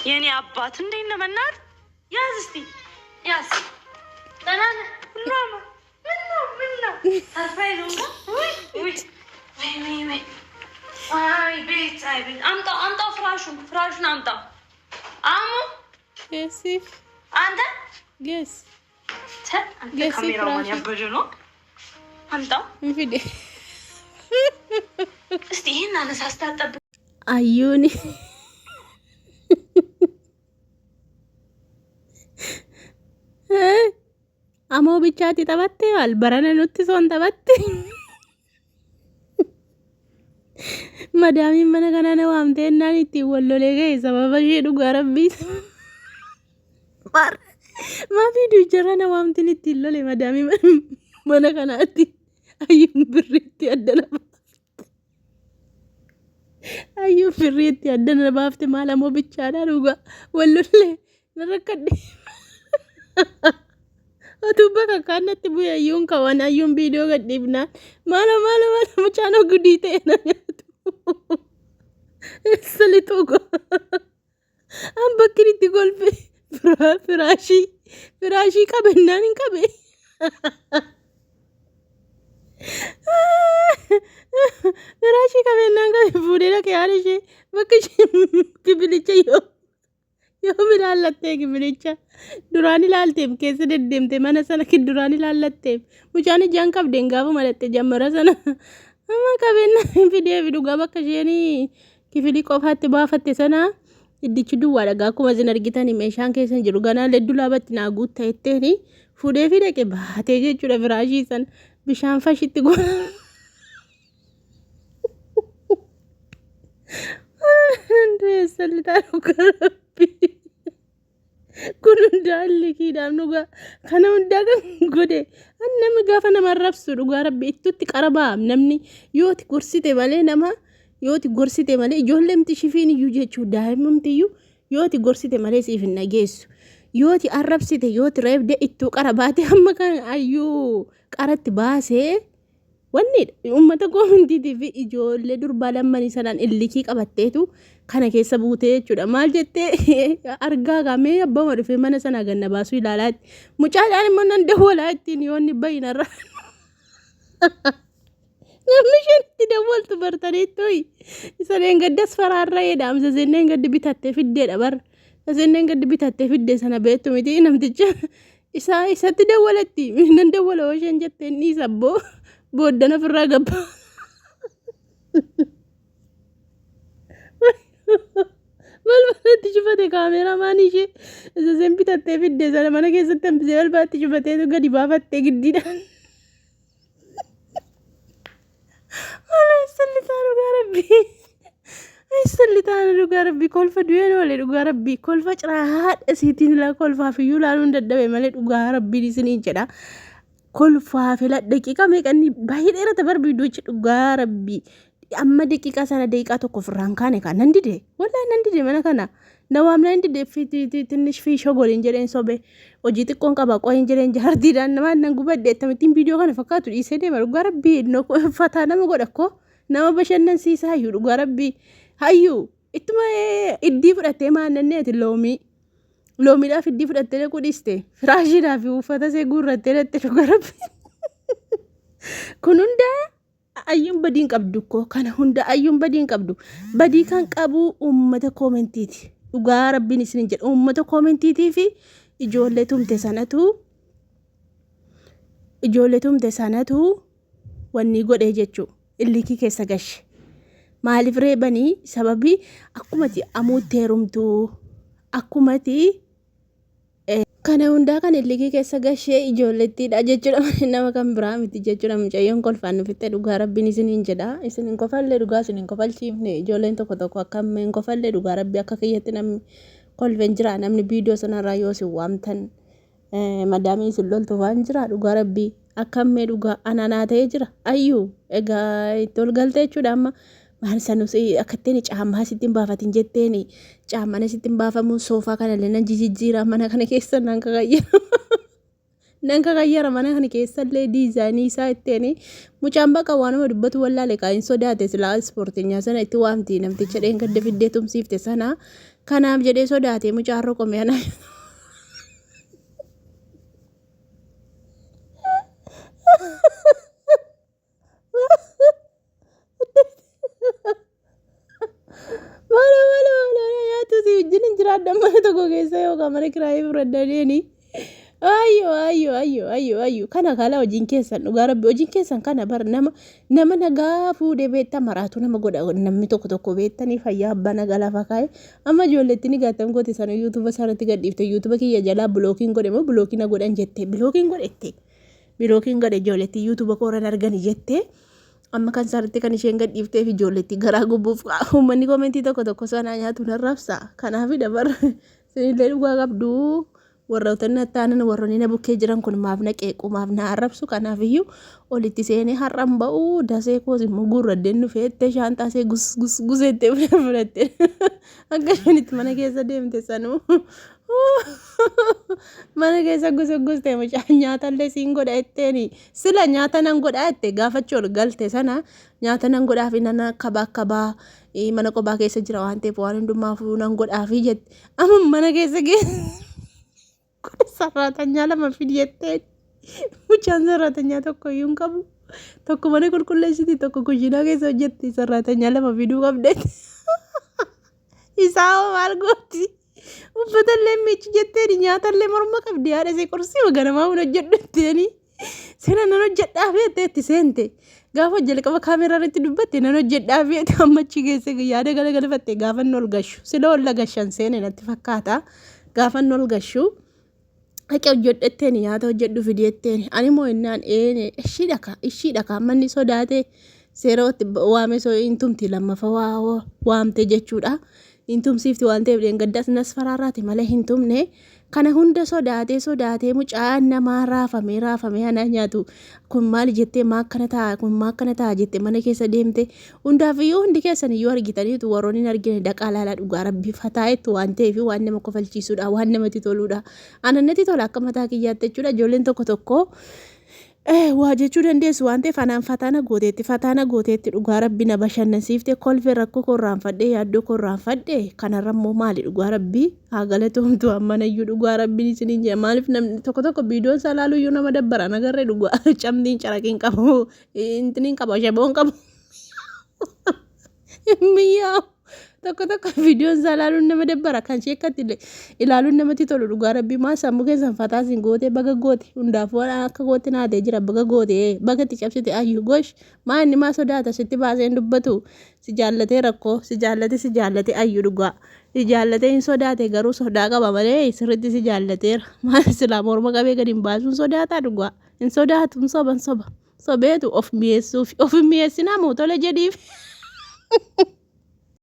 የኔ አባት እንዴት ነህ? በእናትህ ያዝ እስቲ ያዝ። ደህና ነህ? ሁሉ አማን? ምን ነው ምን ነው? ሰርፕራይዝ ሆንካ? ውይ ውይ ውይ ውይ ውይ አይ ቤት አይ ቤት። አምጣው አምጣው፣ ፍራሹን ፍራሹን አምጣው። አሙ Geessiif አንተ geess አንተ ገሲ ካሜራማን ፍራሹ ያበደ ነው። አምጣው hin fide. እስቲ ይሄን አነሳስታ ጠብቅ። Ayyuun amoo bichaatti taphatte albarana nutti soon taphatte. Madaamiin mana kanaa na waamtee ennaan ittiin wal lolee ga'e sababa ishee dhugaa rabbii. Maafii duujarra na waamtiin ittiin lole madaamii mana kanaatti ayyuun birriitti adda na baafte. Ayyuun birriitti adda na baafte maal amoo bichaadhaa dhugaa wal lollee na rakkadhe. Otuu bakka kaan natti bu'e ayyuun kawan ayyuun viidiyoo gadhiifnaan maalo maalo maalo mucaan gudii ta'e na nyaatu. Eessa lixuu goo. An bakki itti kolfe firaashii firaashii qabennaan hin qabe. Firaashii qabennaan qabe fuudhee dhaqee haadha ishee bakka ishee kibilicha yoo yoom ilaallattee kibilicha duraan ilaalteef keessa deddeemte mana sana duraan ilaallatteef mucaan ijaan qabdeen gaafa malatte jammara sana amma qabennaan fidee fi dhugaa bakka isheen kifilii qofaatti baafatte sana iddichi duwwaadha gaa akkuma isin argitani meeshaan keessa hin jiru ganaa ledduu laabatti naa guutta jetteeni fuudhee fi dhaqe baatee jechuudha firaashii sana bishaan fashitti godha. Sallitaa dhugaa rabbii. Kun hundaa likiidhaaf dhugaa kana hundaa kan godhe namni gaafa nama arrabsu dhugaa rabbi ittutti qarabaa namni yooti gorsite malee nama yooti gorsite malee ijoolleemti shifiin iyyuu jechuu daa'imumti iyyuu yooti gorsite malee siif hin dhageessu yooti arrabsite yooti reebde ittuu qara baate hamma kan ayyuu qaratti baasee Wanni uummata koomintiitii fi ijoollee durbaa lammanii sanaan illikii qabatteetu kana keessa buutee jechuudha. Maal jettee argaa kaamee abbama dhufee mana sanaa ganna baasuu ilaalaatti. Mucaadhaan immoo nan dawwalaa ittiin yoonni bayinarra. Namni isheen itti dawwaltu bartaniittooyi. Isa dheengaddas faraarra'eedha. Amsa senneen gaddi bitattee fiddeedha bar. Isa senneen gaddi bitattee fidde sana beektu miti namticha. Isaa isatti dawwalatti nan dawwala hoo isheen jettee inni isa boo booddan ofirraa gabba. Balbalatti cufate kaameeramaan ishee isa isheen bitattee fidde sana mana keessatti hambisee balbalatti cufateetu gadi baafattee giddiidhaan. Sallitaan dhugaa rabbii. Sallitaan dhugaa rabbii kolfa du'een oole dhugaa rabbii kolfa ciraa haadha isiitiin ilaa kolfaaf iyyuu ilaaluun dadhabe malee dhugaa rabbiin isiniin jedha. Kolfaaf ilaa daqiiqaa meeqa inni baay'ee dheerata bar viidiyoochi dhugaa rabbii. Amma daqiiqaa sana daqiiqaa tokko ofirraa hin kaane kaa nan dide wallahi nan dide mana kana na waamna hin dide tinnish fi shogoliin jedheen sobe hojii xiqqoon qaba qoyin jedheen jaartiidhaan namaan nan gubadhe akkamittiin viidiyoo kana fakkaatu dhiisee deema dhugaa rabbii fataa nama godha koo nama bashannansiisa hayyuu dhugaa rabbii hayyuu ittuma iddii fudhattee maannannee ati loomii loomiidhaaf iddii fudhattee dhaquu dhiiste firaashiidhaaf uffata see guurrattee dhaqxe dhugaa rabbii kun hundaa Ayyuun badii hin qabdu koo kana hunda ayyuun badii hin qabdu. Badii kan qabu uummata koomentiiti. Dhugaa rabbiin isin jedha uummata koomentiitii fi ijoollee tumte sanatu ijoollee tumte sanatu wanni godhee jechuu illikii keessa gashe. Maaliif reebanii sababii akkumati amuutti heerumtu akkumati Kana hundaa kan illikii keessa gashee ijoollettiidha jechuudha malee nama kan biraa miti jechuudha. Mucayyoon kolfaan nu fixxe dhugaa rabbiin isiniin jedha. Isin hin kofallee dhugaa isin hin kofalchiifne ijoolleen tokko tokko akka amma hin kofallee dhugaa rabbii akka kiyyatti namni kolfe hin jira. Namni viidiyoo sanarraa yoo isin waamtan madaamii isin loltu waan jira dhugaa rabbii akka ammee dhugaa ananaa ta'ee jira. Ayyuu egaa itti ol galtee jechuudha amma Maal sanus akka ittiin caammaa sitti hin baafatin jetteeni caammana sitti hin baafamu soofaa kanallee nan jijijjiira mana kana keessa nan kakayyara. Nan kakayyara mana kana keessallee diizaayinii isaa itteeni mucaan baqa waanuma dubbatu wallaale kaa hin sodaate silaa ispoortinyaa sana itti waamti namticha dheengadda fiddee tumsiifte sana kanaaf jedhee sodaate mucaan roqome ana. Maalo maalo maalo nyaatu si wajjin hin jiraadha mana tokko keessa yookaan mana kiraayii fudhadha deeni. Ayyo ayyo ayyo ayyo ayyo kana kala hojiin keessan dhugaa rabbi hojiin keessan kana bar nama nama nagaa fuudhee beekta maraatu nama godha namni tokko tokko beektanii fayyaa abbaa nagaa lafa kaa'e amma ijoolleetti ni gaattam goote sana yuutuuba isaarratti gadhiifte yuutuuba kiyya jalaa bilookiin godhe moo bilookii na godhan jette bilookiin godhette bilookiin godhe ijoolleetti yuutuuba kooran argani jette. Amma kan isaarratti kan isheen gadhiifteef ijoolleetti garaa gubuuf uummanni komentii tokko tokko sanaa nyaatu nan rabsa. Kanaaf dabar isinillee dhugaa qabdu warroota na taanan warroonni na bukkee jiran kun maaf na qeequ maaf na arrabsu kanaaf iyyuu olitti seenee har'an ba'u dasee koos immoo guurraddeen dhufeette shaanxaa see gus gus guseettee fudhatte akka isheen itti mana keessa deemte sanuu mana keessa gusuguste mucaan nyaatallee siin godha jetteeni sila nyaata nan godha jette gaafachi ol galte sana nyaata nan godhaafi nan akkaba akkabaa mana qophaa keessa jira waan ta'eef waan hundumaafuu nan godhaafi jette amma mana keessa geesse sarraatanyaa lama fidi jetteen mucaan sarraatanyaa tokko iyyuu hin qabu tokko mana qulqulleessiti tokko kushiinaa keessa hojjetti sarraatanyaa lama fiduu qabdeetti isaa hoo maal gooti uffata illee miicu jetteeni nyaata illee morma qabdi haadha isee qorsii ganamaa hun hojjedhu jetteeni sena nan hojjedhaa feette itti seente gaafa jalqaba kaameeraa irratti dubbatte nan hojjedhaa feete amma achi geesse yaada galagalfatte gaafa inni ol gashu sila ol gashan seene natti fakkaata gaafa inni ol gashu haqe hojjedhetteeni nyaata hojjedhu fideetteeni ani immoo innaan eene ishii dhaka ishii dhaka manni sodaate seera waame soo hin tumti lammafa waamte jechuudha hin tumsiifti waan ta'eef dheengaddas nas faraarraate malee hin tumne kana hunda sodaatee sodaatee mucaan namaa raafamee raafamee anaa nyaatu kun maali jettee maa akkana ta'a kun maa akkana ta'a jette mana keessa deemte hundaaf iyyuu hundi keessan iyyuu argitaniitu warroonni hin argine dhaqaa laalaa dhugaa rabbii fataayetti waan ta'eef waan nama kofalchiisuudha waan namatti toluudha ana natti tola akka mataa kiyyaatti jechuudha ijoolleen tokko tokko Waa jechuu dandeessu waan ta'eef anaan fataana gooteetti fataana gooteetti dhugaa rabbi na bashannansiifte kolfe rakkoo koo irraanfadhe yaaddoo koo irraanfadhe kanarra immoo maali dhugaa rabbi haa galatoomtu ammanayyuu dhugaa rabbiin isiniin jedha maaliif namni tokko tokko viidiyoon isaa laaluu iyyuu nama dabbara nagarree dhugaa camdiin caraqiin qabu intiniin qabu ashaboon qabu Miyyaa tokko tokko viidiyoon isaa ilaaluun nama dabbara kan ishee akkatti illee ilaaluun namatti tolu dhugaa rabbii maa sammuu keessan fataa siin gootee baga goote hundaaf waan akka goote naatee jira baga goote baga itti cabsite ayyu gosh maa inni maa sodaata sitti baasee hin dubbatu si jaallatee rakkoo si jaallate si jaallate ayyu dhugaa si jaallatee hin sodaate garuu sodaa qaba malee sirriitti si jaallateera maal silaa morma qabee gadi hin baasuun sodaataa dhugaa hin sodaatu hin soba hin soba. Sobeetu of mi'eessuuf of hin mi'eessinaa moo tole jedhiif.